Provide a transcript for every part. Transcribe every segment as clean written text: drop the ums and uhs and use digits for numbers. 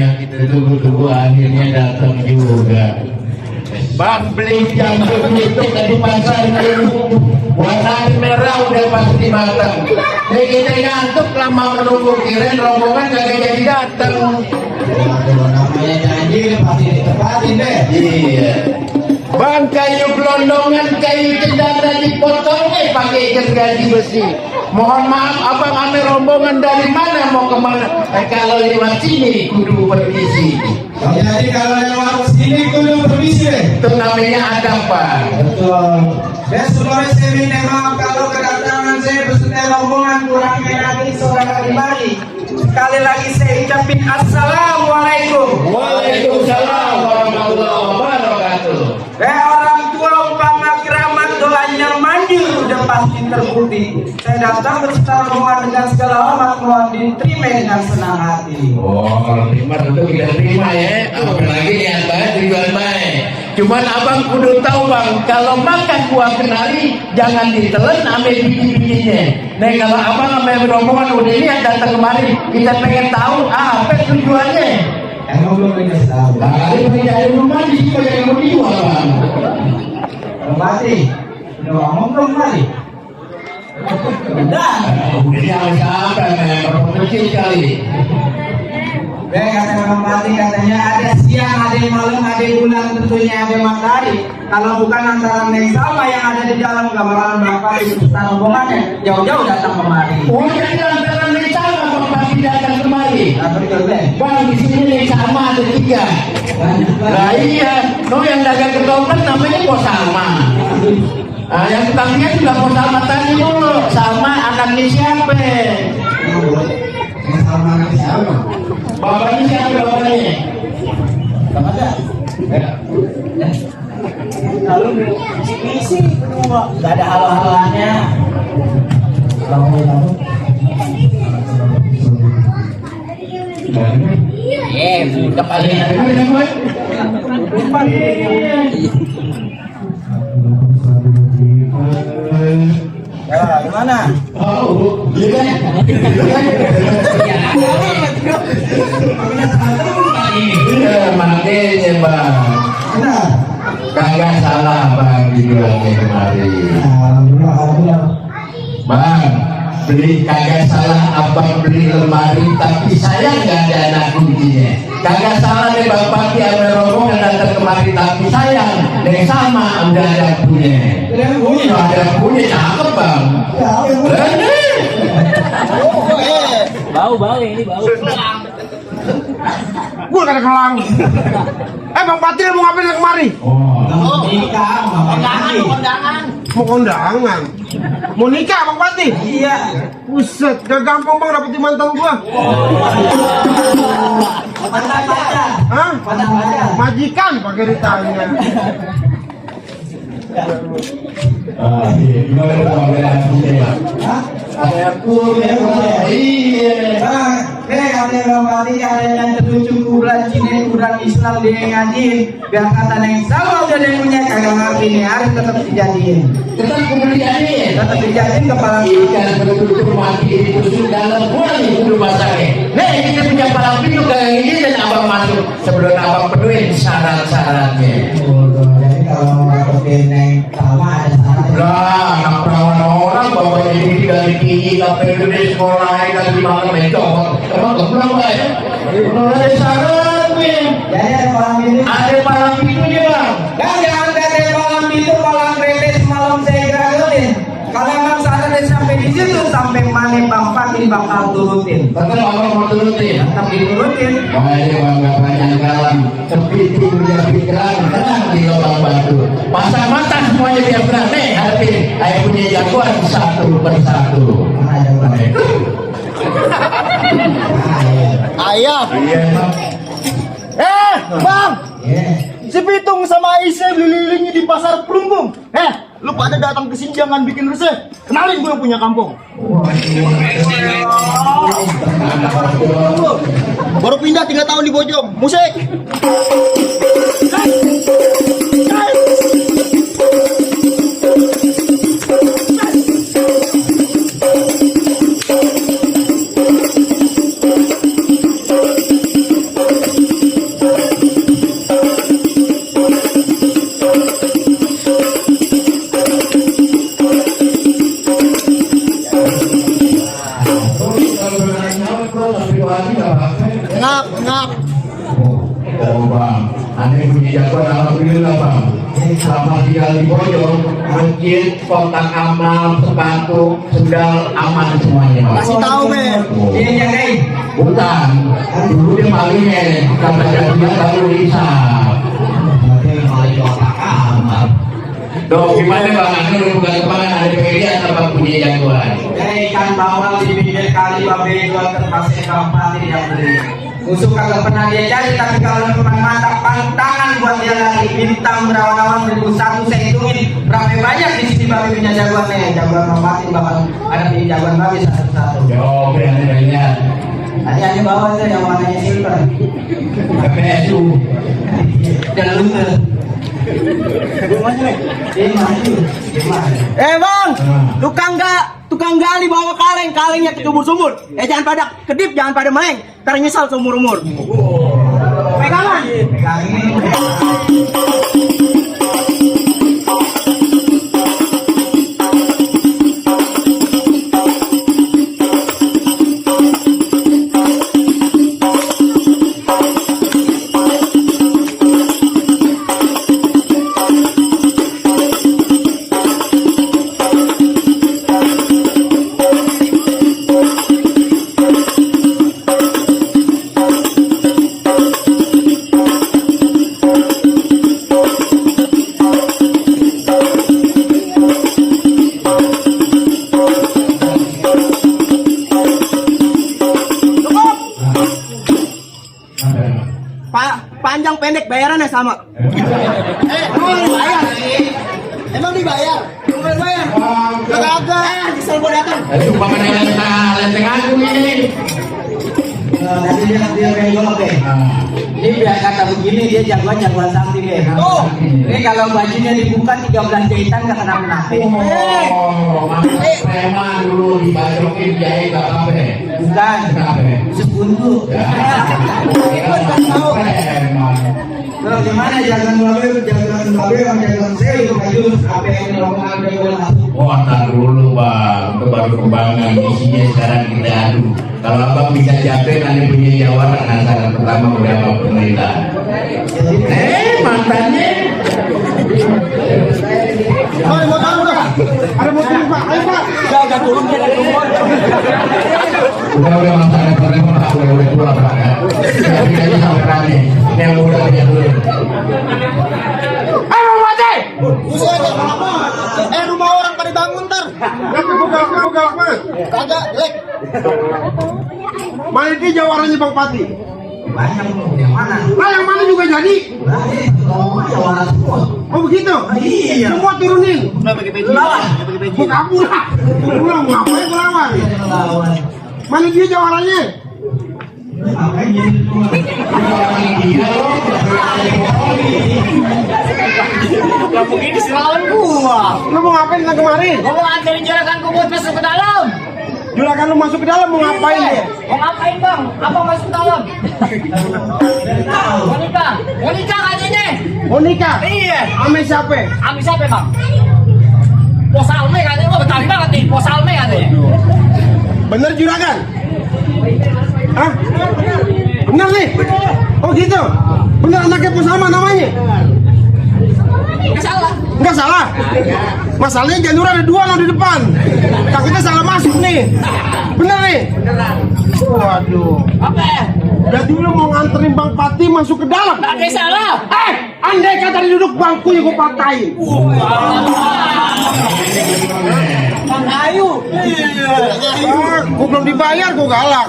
yang kita tunggu-tunggu akhirnya datang juga. Bang, beli jamur itu tadi pasar warna merah udah pasti matang. Jadi kita ngantuk lama menunggu, kirain rombongan kagak jadi datang. Namanya janji pasti ditepatin deh. Iya. Bang, kayu gelondongan, kayu cendana dipotong pakai gergaji besi. Mohon maaf, abang ame rombongan dari mana mau kemana? Kalau lewat sini kudu permisi. Oh, jadi kalau lewat sini kudu permisi deh. Itu namanya ada Pak. Betul. Dan sebelum saya minta maaf kalau kedatangan saya beserta rombongan kurang lagi saudara kembali. Sekali lagi saya ucapin assalamualaikum. Waalaikumsalam warahmatullahi wabarakatuh. Orang tua umpama keramat doanya manjur udah pasti terbukti. Saya datang beserta rombongan dengan segala hormat, mohon diterima dengan senang hati. Oh, terima tentu kita terima ya. Apalagi niat baik tujuan baik. Cuman abang kudu tahu bang, kalau makan buah kenari jangan ditelan ame biji-bijinya. Nah kalau abang ame rombongan udah niat datang kemari, kita pengen tahu apa tujuannya. Emang belum punya tahu. Kali penjahit rumah di sini yang mau dijual bang. Mati. Udah ngomong belum mati? Udah. Udah siapa yang kecil kali. Kata Bang Pati katanya ada siang, ada malam, ada bulan, tentunya ada matahari. Kalau bukan antara Neng Salma yang ada di dalam gambaran Bang Pati beserta rombongannya jauh-jauh datang kemari. Oh jadi antara Neng Salma Bang Pati datang kemari. Betul deh. Bang di sini Neng Salma ada 3. Nah iya, no yang dagang ketoprak namanya Pos Salma. Nah, yang tukangnya juga Pos Salma tadi dulu. Salma anaknya siapa? Neng Salma anak siapa? Bapaknya siapa bapaknya? Bang ada? Lalu misi kedua, nggak ada hal-halannya. Sudah kali Ya, gimana? Oh, iya kan? Iya, makanya bang. Benar. Kagak salah bang dibilangnya kemarin. Alhamdulillah. Bang, beli kagak salah abang beli lemari tapi saya nggak ada anak kuncinya. Kagak salah deh bang Pati ame rombongan datang kemari tapi sayang yang sama udah ada punya. Ada punya cakep bang. Bau ini bau. Gue kena kelang. Bang Pati mau ngapain kemari? Oh, Nikah, Kondangan. Mau kondangan. Mau nikah Bang Pati? iya. Buset, gak gampang bang dapetin mantan gua. Mantan pacar. Hah? Mantan pacar. Majikan pakai ditanya. gimana bang? Ada punya, iya. Ada Bang Pati ada yang tertuju kurang Cina kurang Islam dia ngaji biar kata Neng sama udah dia punya kagak ngerti nih harus tetap dijadiin Tetap kemudiannya ya. tetap dijadiin kepala Ikan betul-betul mati ditusuk dalam bulan itu masaknya. Nih kita punya palang pintu kayak gini dan abang masuk sebelum abang penuhin syarat-syaratnya. jadi kalau mau dapetin Neng sama ada syaratnya Lah, anak perawan orang bawa ini dari tinggi sampai gede sekolah kan di mana itu. Emang kebetulan pak ya? Kalau ada syaratnya, jadi ada palang pintu ada palang pintunya bang. dan jangan ada palang pintu palang retes malam saya geragutin kalau emang syaratnya sampai di situ sampai mana Bang Pati bakal turutin Tetap abang mau turutin. tetap diturutin Makanya bang gak banyak dalam kepiting dia pikiran tenang di lubang batu. Pasang mata semuanya biar tenang. Nih hati, ayah punya jagoan satu persatu. ada Bang Ayam. Iya bang. Bang. yeah. Si Pitung sama Aisyah beli-lilingnya di pasar Plumbung. Lu pada datang ke sini jangan bikin resah. Kenalin gue yang punya kampung. Baru pindah 3 tahun di Bojong. Musik. Oh bang, aneh punya jagoan alhamdulillah bang. Selama tinggal di Boyong, masjid, kotak amal, sepatu, sendal aman semuanya bang. Kasih tahu, men. Ini jagain. Bukan, dulu dia malingnya, kata jadinya baru hisap. Dok, gimana bang? Anu bukan kemana ada media apa punya jagoan? Ikan bawal di pinggir kali babe jual terpaksa kampanye tidak beli. Musuh kagak pernah dia cari, tapi kalau cuma mata pantangan buat dia lari. Bintang berawan-awan 1001 saya hitungin berapa banyak di sini babe punya jagoannya. Jagoan mati bakal ada di jagoan babe satu-satu. Yo, berani banyak. Tadi bawa tuh yang warnanya silver. PPSU. Dan luter. Bang, tukang gali bawa kalengnya ke sumur. Jangan pada kedip, jangan pada meleng, ntar nyesal seumur umur. Pegangan. Panjang pendek bayarannya sama. Emang dibayar? Emang dibayar? Emang dibayar? Kagak. Disel gua datang. Itu pemenangan lenteng aku ini. Nanti dia bengkok deh. Ini biar kata begini dia jagoan sakti deh. Tuh. Ini kalau bajunya dibuka 13 jahitan nggak kena menake. Preman dulu dibacokin jahit gak apa-apa. Bukan. Khusus buntu. Kalau gimana jagoan babe sama jagoan saya itu kajus apa yang dilakukan jagoan masuk. Oh, ntar dulu bang, itu baru kembangan isinya sekarang kita adu. Kalau abang bisa capek nanti punya jawaban antara pertama udah apa pemerintah. Mantannya. Mau tahu nggak? Ada mau turun Pak? Ayo Pak. Udah turun dia dari rumah. Udah masalah pertama Pak, udah pulang Pak ya. Tapi aja sampai berani. Ini yang udah punya dulu. Ayo mati. Usah aja lama. Rumah orang pada bangun ntar. Tapi buka mas. Kagak, jelek. Mana ini jawarannya Bang Pati? Banyak yang mana? Nah yang mana juga jadi? Jawaran semua. Oh begitu? Iya. Semua turunin. Lawan. Buka pulang. Pulang ngapain lawan? Lawan. Mana dia jawarannya? Gak begini sih lawan gua. Lu mau ngapain kan kemarin? Gua mau nganterin juraganku buat masuk ke dalam. Juragan lu masuk ke dalam mau ngapain dia? Mau ngapain bang? Apa masuk ke dalam? Mau nikah katanya. Mau nikah? Iya. Ame siapa? Ami siapa bang? Pos Alme katanya. Wah betawi banget nih. Pos Alme katanya. Bener juragan? Hah? Bener nih? Oh gitu? Bener anaknya Pusama namanya? Nggak salah. Enggak salah? Masalahnya jalur ada 2 lo di depan. Takutnya salah masuk nih. Bener nih? Waduh. Apa? Berarti lu mau nganterin Bang Pati masuk ke dalam? Nggak salah. Andai kata duduk bangkunya gue patahin. Bang Ayu. Gue belum dibayar, gue galak.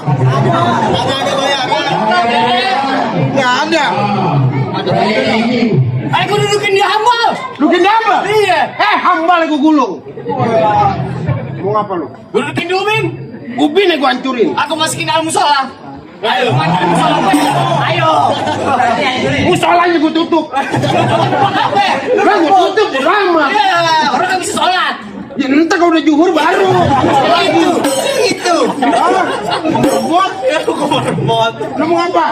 Nggak ada. Aku dudukin dia hambal. Lu hamba? Iya. Hamba lagi gue gulung. Mau ngapa lu? Dudukin di ubin. Ubin gue hancurin. Aku masukin dalam musola. Ayo, masukin musola gue. Ayo. Musolanya gue tutup. Apa? Lah gue tutup lama. Iya, orang nggak bisa sholat. Ya entar kalau udah juhur baru. Itu. Buat. Lu mau apa?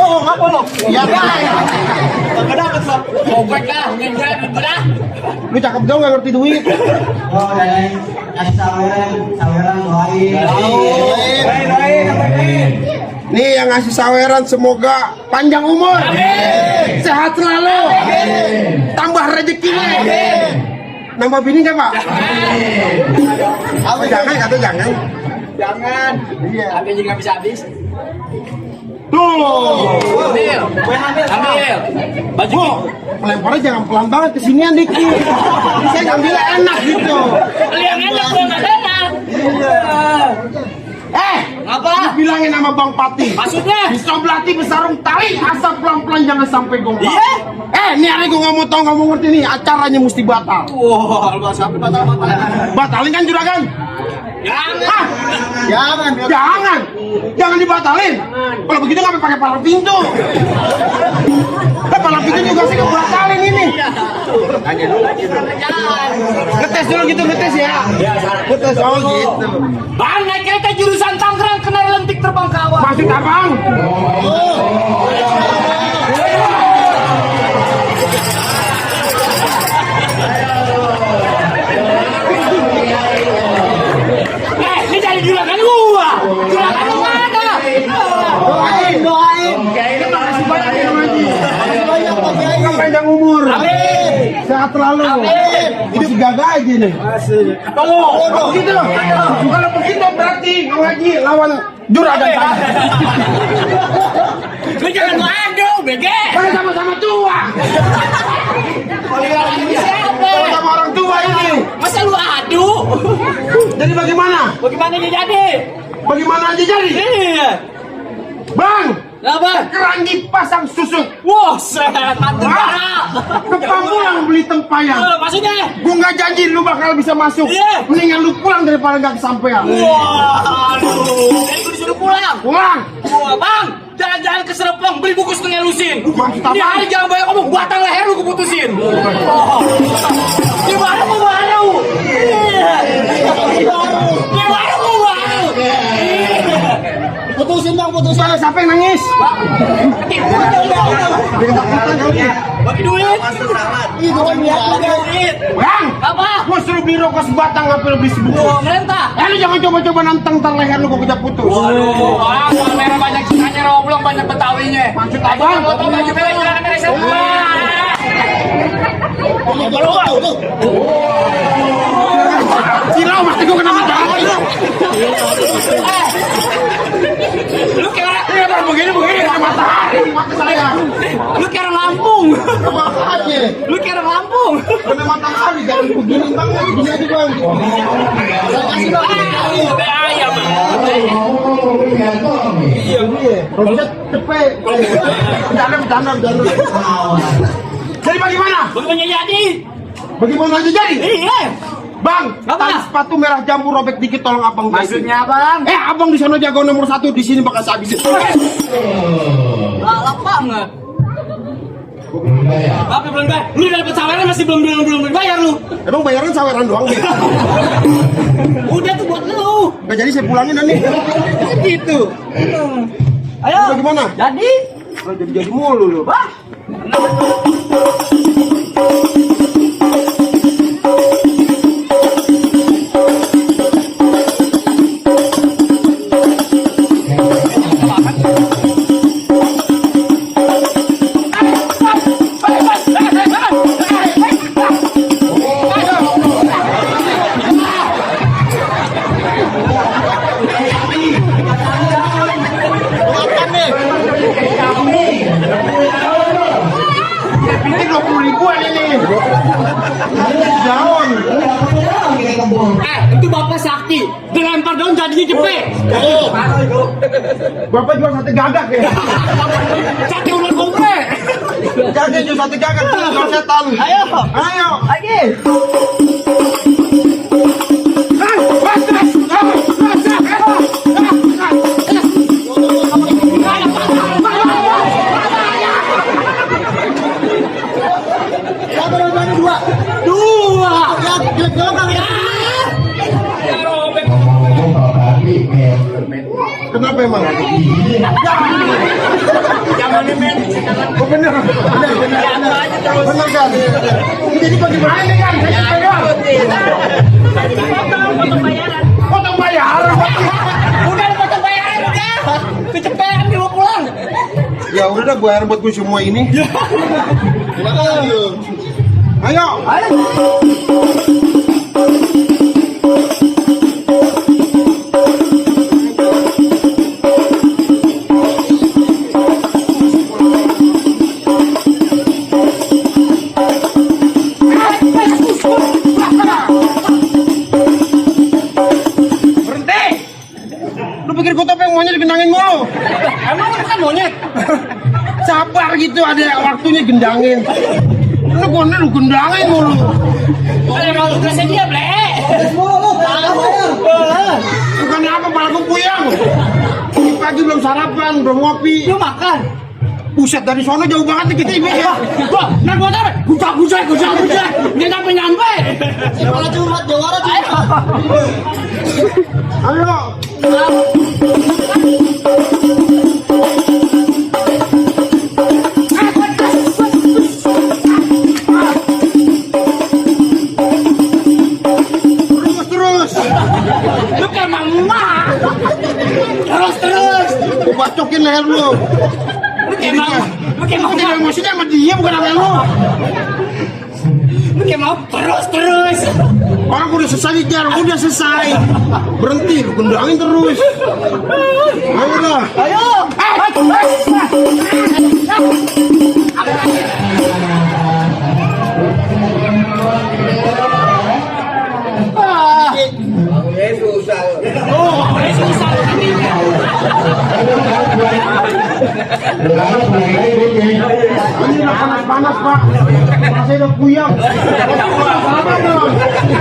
Oh, ngapa lo? Ya, guys. dapat lo. Gopek dah, ngejek dah. Lu cakep dong gak ngerti duit. Oh, dan kasih saweran doain. Nih yang ngasih saweran semoga panjang umur, sehat selalu, tambah rezekinya. Nambah bini nggak Pak? Jangan kata jangan. Jangan. Iya. Tapi juga bisa habis. Tuh. Ambil. Ambil. Baju. Melemparnya jangan pelan banget kesinian dikit. Saya ngambilnya enak gitu. Yang enak gua nggak enak. Apa? Bilangin sama Bang Pati. Maksudnya? Bisa belati besarung tali asal pelan-pelan jangan sampai gompa. Iya. Nih hari gua nggak mau tahu nggak mau ngerti nih acaranya mesti batal. Wah, lu sampai batal. Batalin kan juragan? Jangan. Jangan dibatalin. Kalau begitu nggak pakai palang pintu. Palang pintu juga sih batalin ini. Ngetes dulu gitu ngetes ya. Ngetes gitu. Bang, naik kereta jurusan Tangerang kena lentik terbang ke awan. Maksud abang? Ini jadi juragan gua. Juragan lu nggak ada. Doain. Makasih banyak ya Haji. Panjang umur. Sehat selalu. Hidup gagah aja nih. Kalau begitu berarti Haji lawan juragan. Lu jangan lu adu, bege. Kan sama-sama tua. Siapa? Sama orang tua ini. Masa lu adu? Jadi bagaimana? Bagaimana dia jadi? Bagaimana aja jadi? Iya. Bang, Apa? keranji pasang susut. Wah, mantap banget. Depan pulang beli tempayang. Maksudnya? Gua nggak janji lu bakal bisa masuk. Iya. Mendingan lu pulang daripada nggak kesampean. Wah, aduh. Jadi gue disuruh pulang. Pulang. Wah, bang, jalan-jalan ke Serpong beli buku setengah lusin. Maksud Ini apa? hari jangan banyak ngomong, batang leher lu keputusin. Oh. Gimana mau baru? Iya. Gimana mau baru? Putusin bang, putusin. Soalnya siapa yang nangis? Bagi duit. Itu kan Duit. Bang, Apa? gua suruh beli rokok sebatang apa lebih sebuku. Wah, merentah. Lu jangan coba-coba nantang ntar leher lu gua kejap putus. Waduh, kalau merah banyak sisanya roblong banyak betawinya. Maksud abang? Kalau tau baju merah jangan merah semua. Silau mati gua kena matahari. Lu kira Begini kena matahari mata saya. lu kira Lampung. Makanya Lu kira Lampung. kena matahari jangan begini banget. Begini aja bang. Ayam. Iya. Robot cepet. Bercanda. Jadi bagaimana? Bagaimana jadi? Bagaimana aja jadi? Iya. Bang, Apa? tali sepatu merah jambu robek dikit tolong abang. Maksudnya apa, Bang? Abang di sana jago nomor 1 di sini bakal saya habisin. Galak banget. Tapi belum bayar. Lu udah dapet saweran masih belum bayar lu. Emang bayaran saweran doang nih? Udah tuh buat lu. Gak jadi saya pulangin nanti. Gitu. Ayo. Bagaimana? Jadi. Jadi mulu lu. Pikir 20.000-an ini. Daun. Itu Bapak Sakti. Dilempar daun jadinya cepet. Bapak jual sate gagak ya? Sakti ular komple. Gagak jual sate gagak. Jual setan. Ayo. lagi. Satu lagi dua. Ya, jelek doang kan ya. Ngomong-ngomong kalau tadi Kenapa emang? Zamannya men. Oh, bener kan? Jadi bagaimana nih kan? Saya pegang. Potong bayaran. Udah potong bayaran udah. Kecepatan dia mau pulang. Ya udah dah, bayar buat gue semua ini. Ayo. Berhenti. Lu pikir gue topeng monyet digendangin mulu? Emang lu bukan monyet? Sabar gitu, ada waktunya gendangin. Lu gendangin mulu. Ada mau tugasnya dia, Ble. Bukan apa, malah gue puyeng. Pagi belum sarapan, belum ngopi. Lu makan. Buset, dari sono jauh banget nih kita ini ya. Gua, naik motor. Gujak. Dia nyampe. Malah curhat jawara tuh. Ayo. Terus. Lu kayak emak. Terus. Gue bacokin leher lu. Lu kayak emak. Aku tidak emosinya sama dia, bukan sama lu. Lu kayak mau terus. Orang udah selesai jar, udah selesai. Berhenti, lu gendangin terus. Ayo lah. Ayo. Ini udah panas pak. Saya udah puyeng. Apa dong?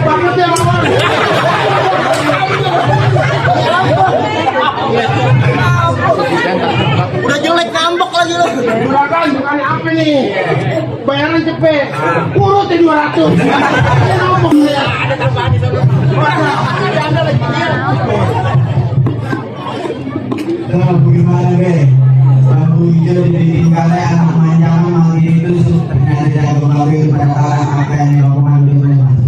Banget ya lawan. Udah jelek ngambek lagi lu. Juragan, bukannya apa nih? Bayaran cepet. Urut ya 200. Ini ngomong saya. Ada tambahan di sana. Ada lagi. Bagaimana be? Bambu hijau dibikin kali anak manjang memang itu ternyata tidak kembali pada talang apa yang dilakukan dulu mas.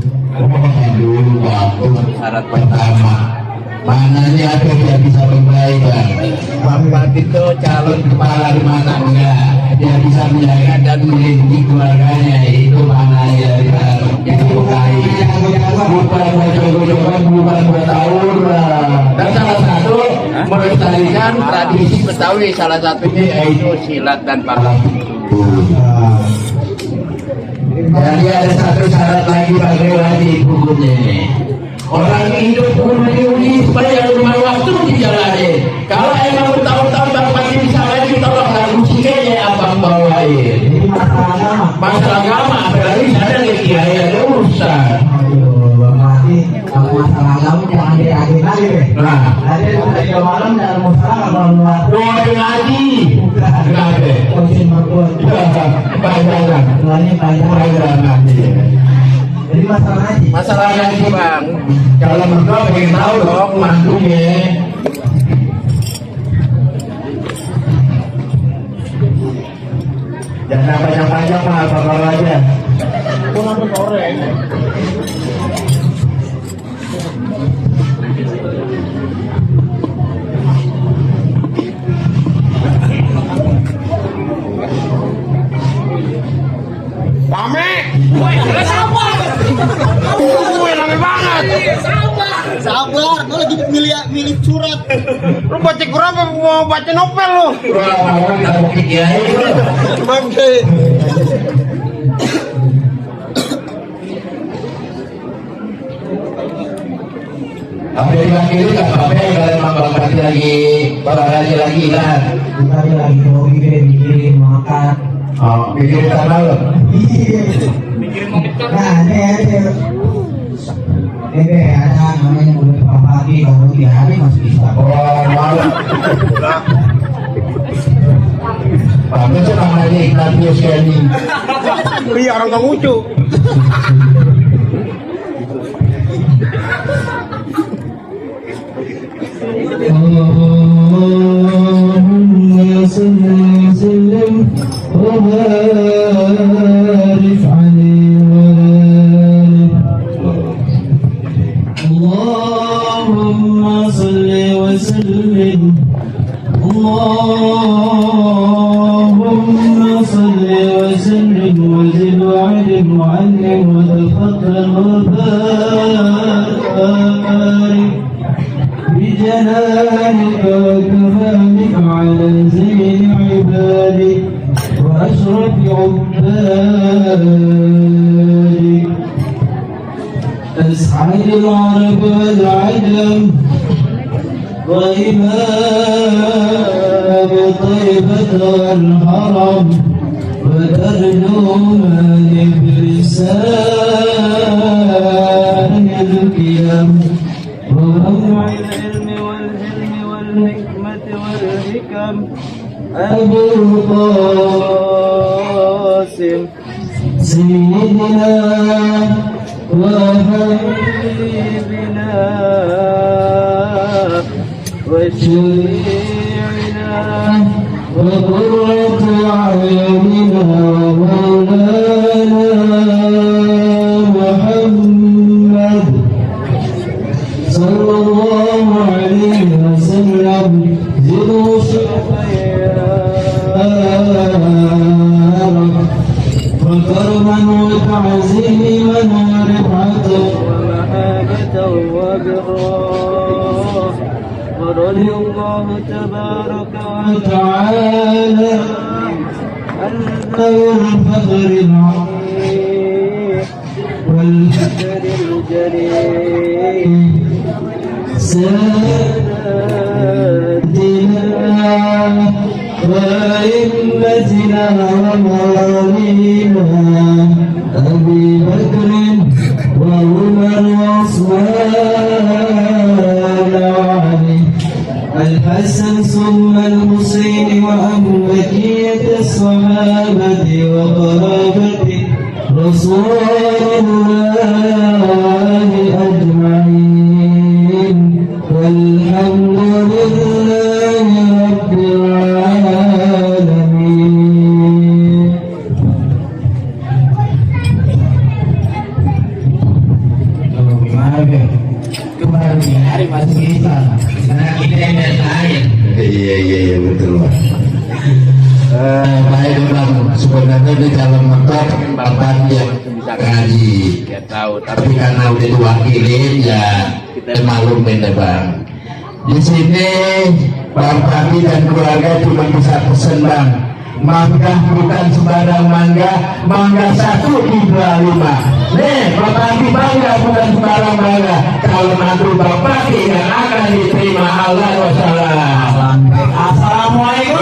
Dulu waktu syarat pertama mana dia tuh dia bisa berbaikan. Bapak itu calon kepala rumah tangga, dia bisa menjaga dan melindungi keluarganya, itu mana dia itu baik. Bukan bertawuran. Dan salah satu melestarikan tradisi Betawi, salah satunya yaitu silat dan palang pintu. Jadi ada satu syarat lagi bagi bukunya ini. Orang hidup menyuruh supaya rumah waktu dijalani. Kalau emang bertahun-tahun bang pasti bisa lagi, tolonglah kucingnya abang bawain. Masalah agama, apalagi ada yang kiai ada urusan. Aduh, Bang Mati, kalau masalah agama jangan diagen lagi be. Nah, Ada yang tiga malam dan masalah kalau luar. doa ngaji. Kenapa? Kunci makbul. Bayaran. Doanya panjang. Bayaran ngaji. Jadi masalah haji. Masalah ngaji bang. Kalau mertua pengen tahu dong mantunya. Jangan panjang-panjang mah, apa aja. Rame. Sabar. Gue rame banget. Sabar, gue lagi milih surat. Lu baca Quran apa mau baca novel lu? Orang tak mau kiai. Bangke. Apa yang kiri tak apa yang kalian makan lagi kan? Kita lagi hobi be mikirin makan. Oh, pikir tak malam. Nah, ada. Ada namanya mulut pagi kalau 3 hari masih bisa. Oh, malam. Pantas namanya Ignatius Kenny. Iya, orang Konghucu. اللهم صل وسلم وزد وعلم وعلم وتفضل وبارك بجلالك وكمالك على زين عبادك وأشرف عبادك أسعد العرب والعجم وإمام طيبة والحرم وترجمان بلسان الكلام ومنع العلم والحلم والحكمة والحكم أبو القاسم سيدنا وحبيبنا وشفيعنا وقرة أعيننا ومولانا محمد صلى الله عليه وسلم زدوا شفيعنا وكرما وتعزيما ورفعة ومحابة وبرا ورضي الله تبارك وتعالى عن ذوي الفخر العظيم والفخر الجليل سادتنا وأئمتنا وموالينا أبي بكر وعمر وعثمان وعلي الحسن ثم الحسين وأهل بقية الصحابة وقرابة رسول الله أجمعين والحمد لله رب العالمين. Kembali hari masih kita, karena kita yang lain. Iya betul Pak. Baik Bang, sebenarnya di dalam motor bapak yang bisa ngaji, ya tahu. Tapi karena udah diwakilin ya kita maklum beda Bang. Di sini Bang Pati dan keluarga cuma bisa pesen Bang. Mangga bukan sembarang mangga, mangga 125. Nih, Bang Pati bangga bukan sembarang mangga. Kalau mantu Bang Pati yang akan diterima Allah wassalam. Assalamualaikum.